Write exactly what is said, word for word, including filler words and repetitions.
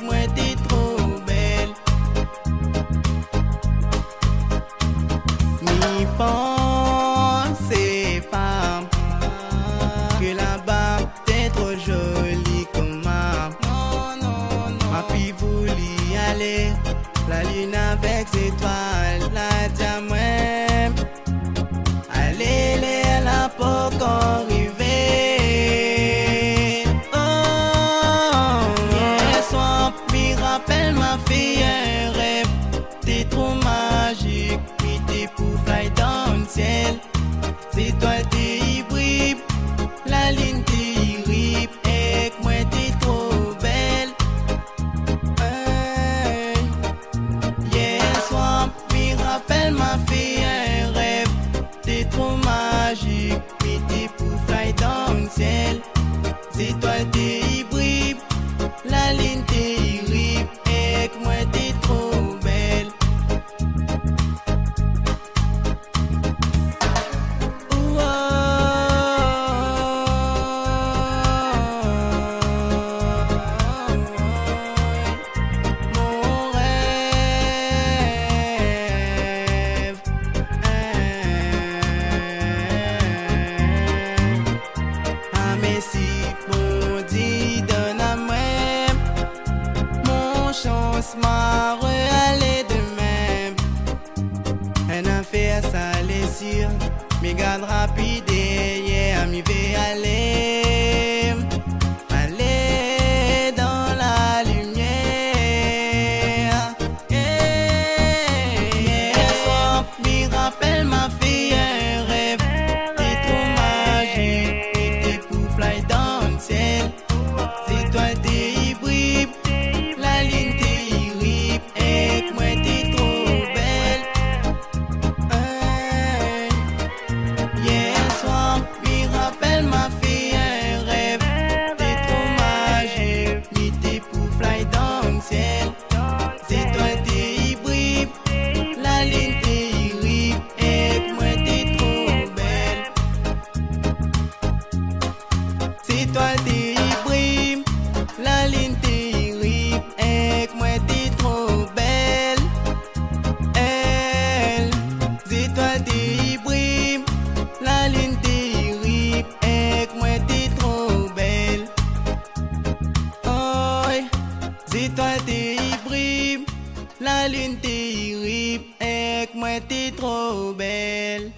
Moin té tro bèl. Mi pansé pa ke laba té tro zoli koman. Non, non, non. Ma pi vouli alé, la lune avèk zétoil la di amoin. Alé, lèr la pankor rivé. Oh, yèr soir, mi rapèl ma fé in rèv. Té tro mazik, mi té pou fly dan sièl. Zétoil té i briy, la lune té i riy, èk moin té tro bèl. Hey. Yèr soir, mi rapèl ma fé in rèv. Té tro mazik, mi té pou fly dan sièl. Zétoil té i briy, la lune té i riy, èk moin té tro bèl. Ouah, mon rèv. Ah, mèrsi Bondié donn amoin mon shans, ma ré alé domin. In afèr sa lé sir, mi gardra pi dèryèr, mi vé alé, alé dan la limièr. Yèr soir, mi rapèl ma fé in rèv. Té tro mazik, mi té pou fly dan sièl. Zétoil té i briy, la lune té i riy, èk moin té tro bèl. Hey. Yèr soir, mi rapèl ma fé in rèv. Té tro mazik, mi té pou fly dan sièl. Zétoil té i briy, la lune té i riy, èk moin té tro bèl. Zétoil té i briy, la lune té i riy, èk moin té tro bèl. Hey. Zétoil té i briy, la lune té i riy, èk moin té tro bèl. Oy, zétoil té i briy, la lune té i riy, èk moin té tro bèl.